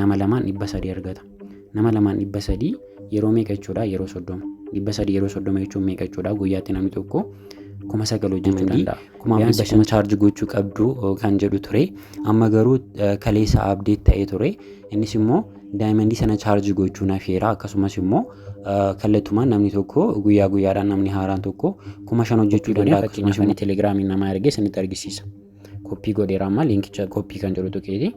Nama lamaan 300 argata. Nama lamaan 300 yeroo meeqa jechuudha? Yeroo 30. 300 yeroo 30 jechuun meeqa jechuudha? Guyyaatti namni tokko 9,000 hojjechuu danda'a. 5,500 charge gochuu qabdu kan jedhu ture. Amma garuu kaleessa update ta'ee ture. Innis immoo diamondii sana charge gochuu nafeera. Akkasumas immoo kallattumaan namni tokko guyyaa guyyaadhaan namni haaraan tokko 5,000 hojjechuu danda'a. Fakkeenyaaf ani Telegramii nama ergee isinitti argisiisa. Copy godheera, amma linkicha copy kan jedhu tuqeeti.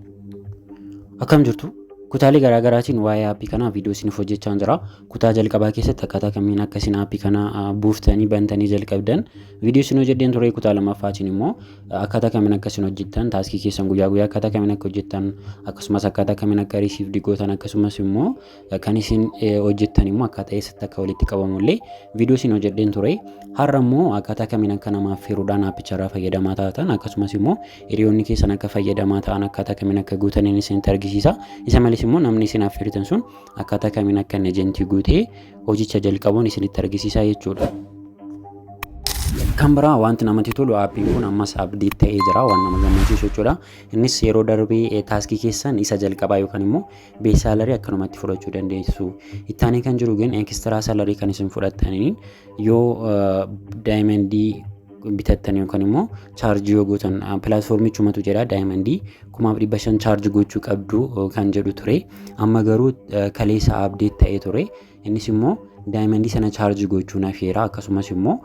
Akkam jirtu? Kutaalee garaagaraatiin waa'ee aappii kanaa viidiyoo isiniif hojjechaa jira. Kutaa jalqabaa keessatti akkaataa kamiin akka isin aappii kana buuftanii bantanii jalqabdan viidiyoo isin hojjedheen ture. Kutaa lammaffaatiin immoo akkaataa kamiin akka isin hojjettan, taskii keessan guyyaa guyyaa akkaataa kamiin akka hojjettan, akkasumas akkaataa kamiin akka received gootan, akkasumas immoo kan isin hojjettan immoo akkaataa eessatti akka walitti qabamu illee viidiyoo isin hojjedheen ture. Har'a immoo akkaataa kamiin akka namaaf feeruudhaan aappicharraa fayyadamaa taatan, akkasumas immoo hiriyoonni keessan akka fayyadamaa ta'an akkaataa kamiin akka guutaniin isinitti argisiisa. Isa malees immoo namni isin affeertan sun akkaataa kamiin akka inni agentii guutee hojicha jalqabuun isinitti argisiisa jechuudha. Kan biraa wanti namatti tolu, aappiin kun ammas update ta'ee jira, waan nama gammachiisu jechuudha. Innis yeroo darbee taskii keessan isa jalqabaa yookaan immoo base salary akkanumatti fudhachuu dandeessu. Ittaanii kan jiru ግን extra salary kan isin fudhattaniin yoo diamondii bitattan yookaan immoo charge yoo gootan, platformichumatu jedha, diamondii 5,500 charge gochuu qabdu kan jedhu ture. Amma garuu kaleessa update ta'ee ture. Innis immoo diamondii sana charge gochuu nafeera. Akkasumas immoo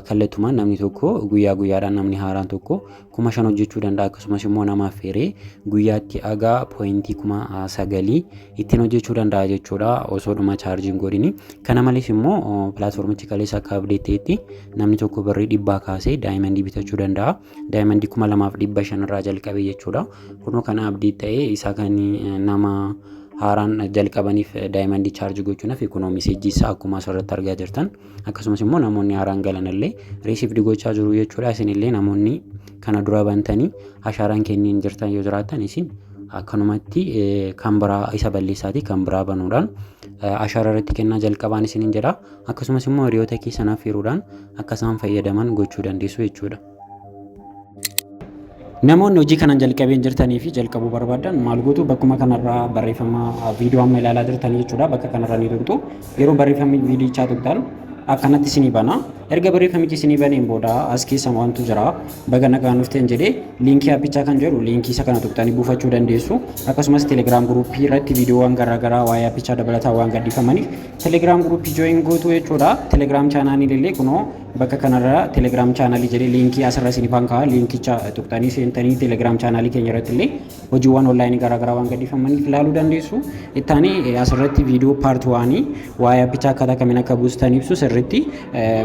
kallattumaan namni tokko guyyaa guyyaadhaan namni haaraan tokko 5,000 hojjechuu danda'a. Akkasumas immoo nama affeeree guyyaatti hagaa pointii 9,000 ittiin hojjechuu danda'a jechuudha osoo dhuma chargeiin godhini. Kana malees immoo platformichi kaleessa akka update ta'etti namni tokko birrii 100 kaasee diamondii bitachuu danda'a. Diamondii 2,500 irraa jalqabee jechuudha. Kunoo kana update ta'ee isa kan nama haaraan jalqabaniif diamondii charge gochuudhaaf kunoo messageii isaa akkuma asirratti argaa jirtan, akkasumas immoo namoonni haaraan galan illee received gochaa jiru jechuudha. Isinillee namoonni kana dura bantanii ashaaraan kenniin jirtan yoo jiraattan, isin akkanumatti kan biraa isa balleessaatii kan biraa banuudhaan ashaara irratti kennaa jalqabaan isiniin jedha. Akkasumas immoo hiriyoota keessan affeeruudhaan akka isaan fayyadaman gochuu dandeessu jechuudha. Namoonni hojii kanan jalqabeen jirtanii fi jalqabuu barbaadan maal gootu? Bakkuma kanarraa barreeffama viidiyoo amma ilaalaa jirtanii jechuudha. Bakka kanarra ni tuqxu. Yeroo barreeffamni viidiyichaa tuqxan akkanatti isinii bana. Erga barreeffamichi isinii baneen booda as keessa wantu jira. Baga nagaan dhufteen jedhee linkii aappichaa kan jedhu linkii isa kana tuqxanii buufachuu dandeessu. Akkasumas Telegram groupii irratti viidiyoowwan garaagaraa waa'ee aappichaa dabalataa waan gadhiifamaniif Telegram groupii join gootu jechuudha. Telegram channelii illee kunoo bakka kanarra Telegram channelii jedhee linkii asirra isiniif kaa'a. Linkicha tuqxanii seentanii Telegram channelii keenya irratti illee hojiiwwan onlineii garaagaraa waan gadhiifamaniif ilaaluu dandeessu. Ittaanii asirratti viidiyoo part oneii waa'ee aappichaa akkaataa kamiin akka buustan ibsu sirriitti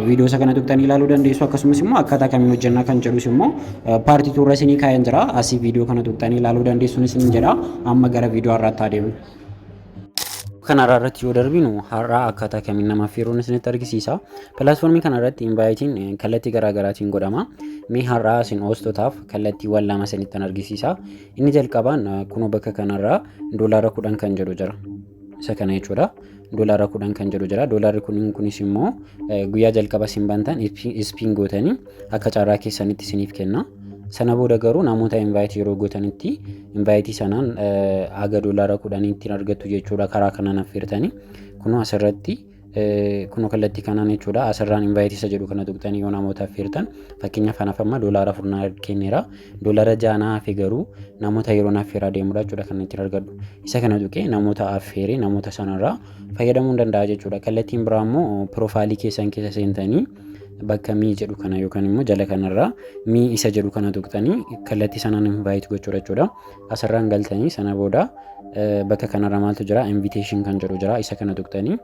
viidiyoo isa kana tuqxanii ilaaluu dandeessu. Akkasumas immoo akkaataa kamiin hojjannaa kan jedhus immoo part two irra isinii kaa'een jira. Asii viidiyoo kana tuqxanii ilaaluu dandeessuun isin jedha. Amma gara viidiyoo har'aatti adeemnu. Kana irratti yoo darbinu, har'aa akkaataa kamiin nama affeeruun isinitti argisiisa. Platformii kana irratti inviteiin kallattii garaa garaatiin godhama. Mee har'aa isin hostotaaf kallattiiwwan lama isinitti argisiisa. Inni jalqabaan kunoo bakka kanarraa $10 kan jedhu jira. Isa kana jechuudha. $10 kan jedhu jira. Doolaarri kunis immoo guyyaa jalqaba isin bantan spin gootanii akka carraa keessanitti isiniif kenna. Sana booda garuu namoota invite yeroo gootanitti inviteii sanaan haga $10 ittiin argattu jechuudha, karaa kanaan affeertanii. Kunoo asirratti, kunoo kallattii kanaan jechuudha. Asirraan invite isa jedhu kana tuqxanii yoo namoota affeertan, fakkeenyaaf anaaf amma $4 naa kenneera. $6 naa hafe, garuu namoota yeroo affeeraa deemudha jechuudha kan ittiin argadhu. Isa kana tuqee namoota affeeree namoota sanarraa fayyadamuu danda'a jechuudha. Kallattiin biraa immoo profileii keessan keessa seentanii bakka me jedhu kana yookaan immoo jala kanarraa me isa jedhu kana tuqxanii kallattii sanaan invite gochuudha jechuudha. Asirraan galtanii sana booda bakka kanarra maaltu jira? Invitation kan jedhu jira. Isa kana tuqxanii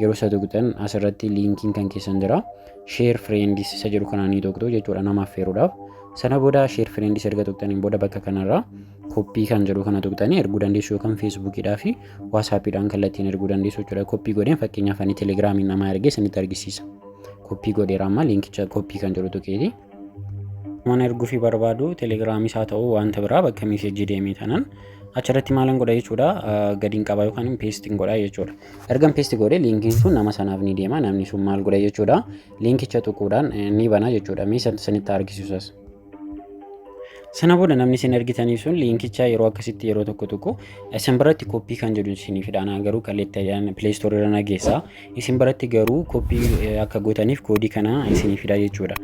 yeroo isa tuqxan asirratti linkiin kan keessan jira. Share friends isa jedhu kana ni tuqxu jechuudha nama affeeruudhaaf. Sana booda share friends erga tuqxaniin booda bakka kanarraa copy kan jedhu kana tuqxanii erguu dandeessu yookaan Facebookiidhaa fi WhatsAppiidhaan kallattiin erguu dandeessu jechuudha. Copy godheen, fakkeenyaaf ani Telegramiin nama ergee isinitti argisiisa. Copy godheera, amma linkicha copy kan jedhu tuqeeti. Mana erguufii barbaadu Telegramiis haa ta'u wanta biraa bakka messageii deemee tanan achirratti maalan godha jechuudha? Gadiin qaba yookaan pasteiin godha jechuudha. Ergan paste godhe linkiin sun nama sanaaf ni deema. Namni sun maal godha jechuudha? Linkicha tuquudhaan ni bana jechuudha. Mee sanitti argisiisas. Sana booda namni isin ergitaniif sun liinkicha yeroo akkasitti yeroo tokko tokko isin biratti copy kan jedhu isinii fida. Anaa garuu kallattii Play Store irra na geessa. Isin biratti garuu copy akka gootaniif koodii kana isinii fida jechuudha.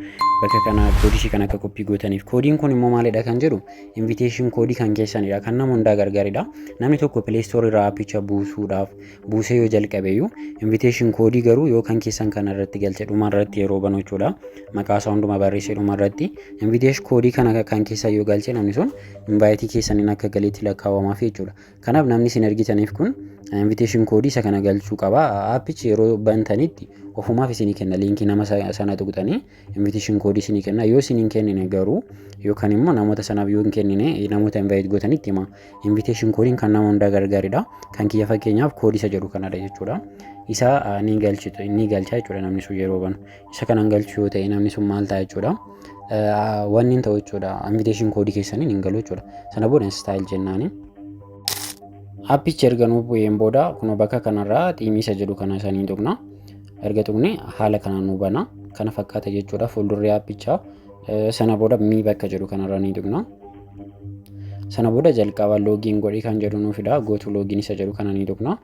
Bakka kana koodii ishii kana akka copy gootaniif. Koodiin kun immoo maalidha kan jedhu, invitation koodii kan keessanidha. Kan nama hundaa gargaaridha. Namni tokko Play Store irraa appicha buusuudhaaf buusee yoo jalqabeyyuu, invitation koodii garuu yoo kan keessan kana irratti galche, dhuma irratti yeroo banu jechuudha. Maqaa isaa hundumaa barreessee dhuma irratti invitation koodii kana kan keessa yoo galche, namni sun invite keessaniin akka galeetti lakkaawamaaf jechuudha. Kanaaf namni isin ergitaniif kun invitation koodii isa kana galchuu qaba. Aappichi yeroo bantanitti ofumaaf isinii kenna, liinkii nama sana tuqxanii invitation koodii isinii kenna. Yoo isin hin kennine garuu, yookaan immoo namoota sanaaf yoo hin kennine, namoota invite gootanitti hima. Invitation koodiin kan nama hundaa gargaaridha. Kan kiyya fakkeenyaaf koodii isa jedhu kanadha jechuudha. Isa ni galchitu, ni galcha jechuudha namni sun yeroo banu. Isa kanan galchu yoo ta'e, namni sun maal ta'a jechuudha? Wanni hin ta'u jechuudha. Invitation koodii keessaniin hin galu jechuudha. Sana booda install jennaani. Aappichi erga nuu bu'een booda, kunoo bakka kanarraa theme isa jedhu kana sanii tuqna. Erga tuqne haala kanaan nuu bana. Kana fakkaata jechuudha fuuldurri aappichaa. Sana booda me bakka jedhu kanarra ni tuqna. Sana booda jalqaba login godhi kan jedhu nuu fida. Go to login isa jedhu kana ni tuqna.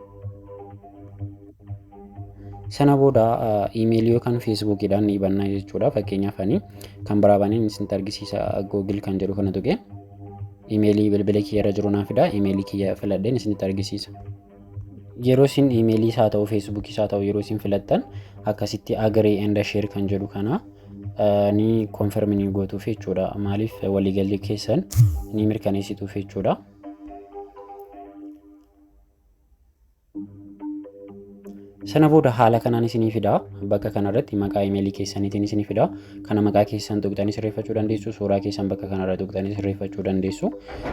Sana booda iimeelii yookaan feesbuukiidhaan ni banna jechuudha. Fakkeenyaaf ani kan biraa baneen isinitti argisiisa, Google kan jedhu kana tuqee iimeelii bilbila kiyya irra jiru naa fida. Iimeelii kiyya filadheen isinitti argisiisa. Yeroo isin iimeelii isaa ta'u, feesbuukii isaa ta'u, yeroo isin filattan akkasitti agree and share kan jedhu kana ni confirm ni gootuuf jechuudha. Maaliif, waliigalli keessan ni mirkaneessituuf jechuudha. Sana booda haala kanaan isinii fida. Bakka kanarratti maqaa imeelii keessaniitiin isinii fida. Kana maqaa keessan tuqxanii sirreeffachuu dandeessu. Suuraa keessan bakka kanarra tuqxanii sirreeffachuu dandeessu.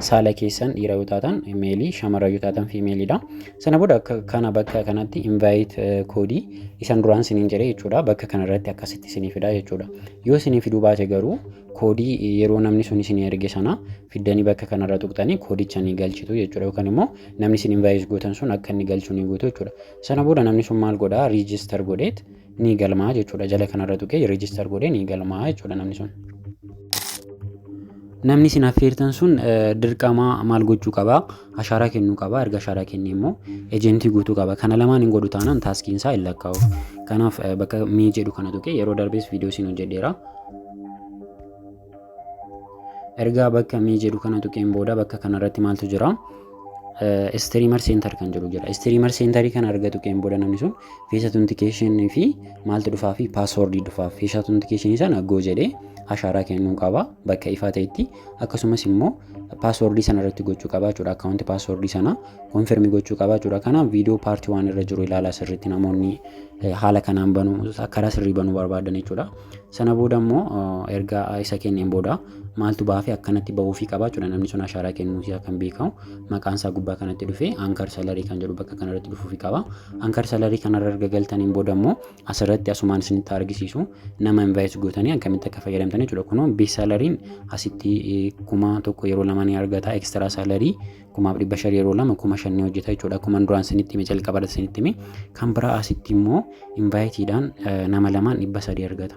Saala keessan dhiira yoo taatan male, shamara yoo taatan femaleiidha. Sana booda kana bakka kanatti invite koodii isan duraan isiniin jedhe jechuudha. Bakka kanarratti akkasitti isinii fida jechuudha. Yoo isinii fiduu baate garuu, koodii yeroo namni sun isinii erge sana fiddanii bakka kanarra tuqxanii koodicha ni galchitu jechuudha. Yookaan immoo namni isin invite gootan sun akka inni galchu ni gootu jechuudha. Sana booda namni sun maal godhaa? Register godheet ni galmaa jechuudha. Jala kanarra tuqee register godhee ni galmaa jechuudha namni sun. Namni isin affeertan sun dirqama maal gochuu qabaa? Ashaaraa kennuu qabaa. Erga ashaaraa kennee immoo ejentii guutuu qaba. Kana lamaan hin godhu taanaan taskiin isaa hin lakkaa'u. Kanaaf bakka me jedhu kana tuqee, yeroo darbees viidiyoo isin hojjedheera. Ergaa bakka me jedhu kana tuqeen booda bakka kanarratti maaltu jira? Streamer Center kan jedhu jira. Streamer Centerii kana erga tuqeen booda namni sun face authentication fi maaltu dhufaa fi passwordii dhufaa. Face authentication sana go jedhee ashaaraa kennuu qaba bakka ifaa ta'etti, akkasumas immoo passwordii sana irratti gochuu qaba jechuudha. Akkaawunti passwordii sana confirm gochuu qaba jechuudha. Kanaaf viidiyoo part 1 irra jiru ilaalaa sirriitti, namoonni haala kanaan banuu, karaa sirrii banuu barbaadan jechuudha. Sana booda immoo erga isa kenneen booda maaltu baafee akkanatti bahuufii qaba jechuudha. Namni sun ashaaraa kennuu isaa kan beekamu maqaan isaa gubbaa kanatti dhufee Anchor Salary kan jedhu bakka kanarratti dhufuufii qaba. Anchor Salary kanarra erga galtaniin booda immoo asirratti asumaan isinitti argisiisu nama invite gootanii akkamitti akka fayyadamtan jechuudha. Kunoo base salaryn asitti 1000 yeroo lama ni argata. Extra salary 1500 yeroo lama, 5000 ni hojjeta jechuudha. Akkuma duraan isinitti hime, jalqaba irratti isinitti hime. Kan biraa asitti immoo inviteiidhaan nama lamaan 300 argata.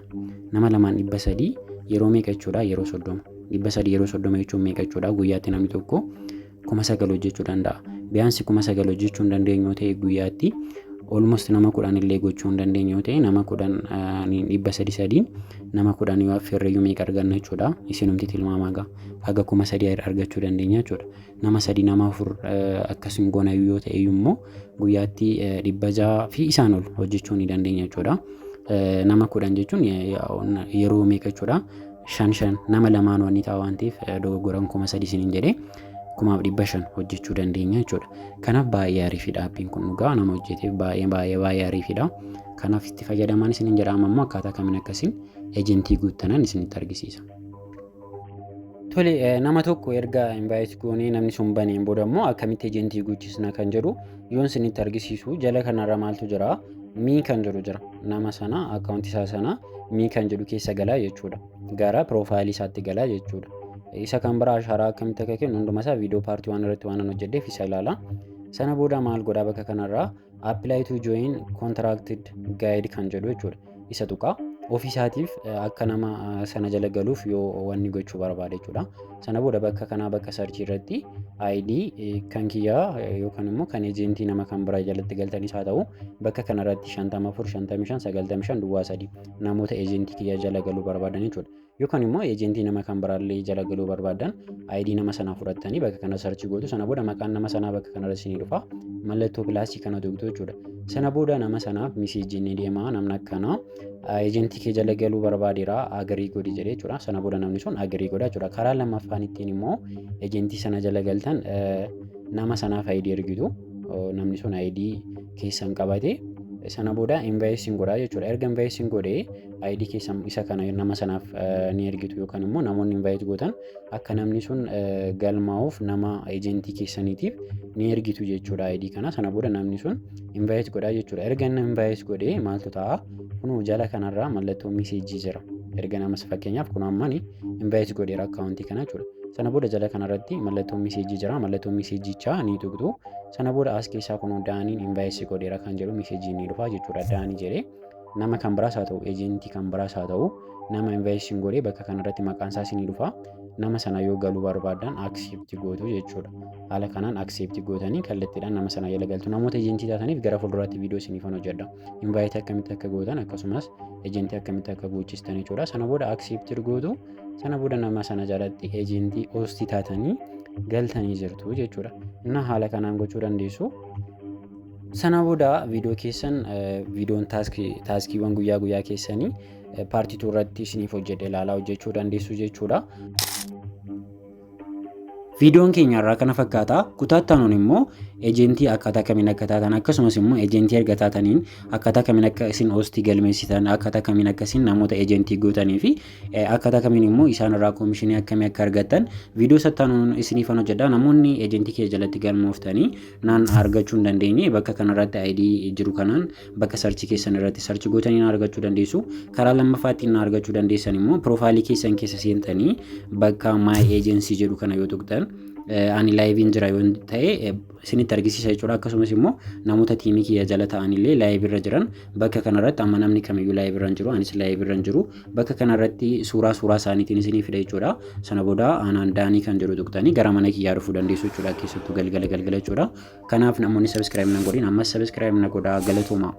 Nama lamaan 300 yeroo meeqa jechuudha? Yeroo 30. 300 yeroo 30 jechuun meeqa jechuudha? Guyyaatti namni tokko 9000 hojjechuu danda'a. Biyaansi 9000 hojjechuu hin dandeenyu yoo ta'e, guyyaatti almost nama 10 illee gochuu hin dandeenyu yoo ta'e, nama 10 300 sadiin nama 10 yoo affeerreyyuu meeqa arganna jechuudha? Isinumti tilmaamaa gaa. Haga 3000 argachuu dandeenya jechuudha. Nama sadi, nama afur akkasuma goona yoo ta'e immoo guyyaatti 600 fi isaan ol hojjechuu ni dandeenya jechuudha. Nama 10 jechuun yeroo meeqa jechuudha? Shan shan nama lamaan waan ta'a waan ta'eef, dogoggoran 3000 isiniin jedhee, 1500 hojjechuu dandeenya jechuudha. Kanaaf baay'ee ariifidha appiin kun, dhugaa nama hojjeteef baay'ee baay'ee baay'ee ariifidha. Kanaaf itti fayyadamaan isiniin jedha. Amma immoo akkaataa kamiin akkasiin ejentii guuttanan isinitti argisiisa. Tole, nama tokko erga invite goonee namni sun baneen booda immoo akkamitti ejentii guuchisna kan jedhu yoon isinitti argisiisu, jala kanarra maaltu jira? Me kan jedhu jira. Nama sana akkaawuntii isaa sana me kan jedhu keessa galaa jechuudha. Gara piroofaayilii isaatti galaa jechuudha. Isa kan biraa ashaaraa akkamitti akka kennu hunduma isaa viidiyoo part 1 irratti waan hojjedheef isa ilaala. Sana booda maal godhaa? Bakka kanarraa apply to join contracted guild kan jedhu jechuudha. Isa tuqaa. Ofiisaatiif akka nama sana jala galuuf yoo wanni gochuu barbaade jechuudha. Sana booda bakka kanaa bakka search irratti ID kan kiyyaa yookaan immoo kan ejentii nama kan biraa jalatti galtanis haa ta'u, bakka kanarratti 54 55 95 duwwaa 3 namoota ejentii kiyyaa jala galuu barbaadan jechuudha. Yookaan immoo ejentii nama kan biraallee jala galuu barbaadan, ID nama sanaa fudhattanii bakka kana search gootu. Sana booda maqaan nama sanaa bakka kanarra isinii dhufa. Mallattoo plus kana tuqxu jechuudha. Sana booda nama sanaaf messageiin ni deema: namni akkanaa ejentii kee jala galuu barbaadeera, agree godhi jedhee jechuudha. Sana booda namni sun agree godha jechuudha. Karaa lammaffaan ittiin immoo ejentii sana jala galtan, nama sanaaf ID ergitu. Namni sun ID keessan qabate sana booda invite godha jechuudha. Erga invite godhee ID keessan isa kana nama sanaaf ni ergitu, yookaan immoo namoonni invite gootan akka namni sun galmaa'uuf nama ejentii keessaniitiif ni ergitu jechuudha ID kana. Sana booda namni sun invite godha jechuudha. Erga inni invite godhee maaltu ta'a? Kunuu jala kanarraa mallattoo message jira. Erga namas fakkeenyaaf kun ammani invite godheera akkaawuntii kana jechuudha. Sana booda jala kanarratti mallattoo message jira. Mallattoo messagichaa ni tuqxu. Sana booda as keessaa kunuu Daaniin invite godheera kan jedhu message ni dhufa jechuudha. Daanii jedhee nama kan biraas haa ta'u, ejentii kan biraas haa ta'u, nama invite godhee bakka kanarratti maqaan isaas ni dhufa. Nama sana yoo galuu barbaadan accept gootu jechuudha. Haala kanaan accept gootanii kallattiidhaan nama sana jala galtu. Namoota ejentii taataniif gara fuulduraatti viidiyoo isiniifan hojjedha. Invite akkamitti akka gootan, akkasumas ejentii akkamitti akka goochistan jechuudha. Sana booda accept gootu. Sana booda nama sana jalatti ejentii host taatanii galtanii jirtu jechuudha. Inna haala kanaan gochuu dandeessu. Sana booda viidiyoo keessan, viidiyoon taskiiwwan guyyaa guyyaa keessanii part 2 irratti isiniif hojjedhe ilaalaa hojjechuu dandeessu jechuudha. Viidiyoon keenya irraa kana fakkaata. Kutaa itti aanuun immoo ejentii akkaataa kamiin akka taatan, akkasumas immoo ejentii erga taataniin akkaataa kamiin akka isin host galmeessitan, akkaataa kamiin akka isin namoota ejentii gootanii fi akkaataa kamiin immoo isaan irraa commission akkamii akka argattan viidiyoo itti aanuun isiniifan hojjedha. Namoonni ejentii kee jalatti galmooftanii naan argachuu hin dandeenye, bakka kanarratti ID jiru kanaan bakka search keessan irratti search gootanii na argachuu dandeessu. Karaa lammaffaatti na argachuu dandeessan immoo profile keessan keessa seentanii bakka my agency jedhu kana yoo tuqxan, ani liveiin jira yoo ta'e isinitti argisiisa jechuudha. Akkasumas immoo namoota team kiyya jala ta'anillee live irra jiran bakka kanarratti, amma namni kamiyyuu live irra hin jiru, anis live irra hin jiru, bakka kanarratti suuraa isaaniitiin isinii fida jechuudha. Sana booda anaan Daanii kan jedhu tuqxanii gara mana kiyyaa dhufuu dandeessu jechuudha. Keessattuu galgala galgala jechuudha. Kanaaf namoonni subscribe na godhin ammas subscribe na godhaa. Galatooma.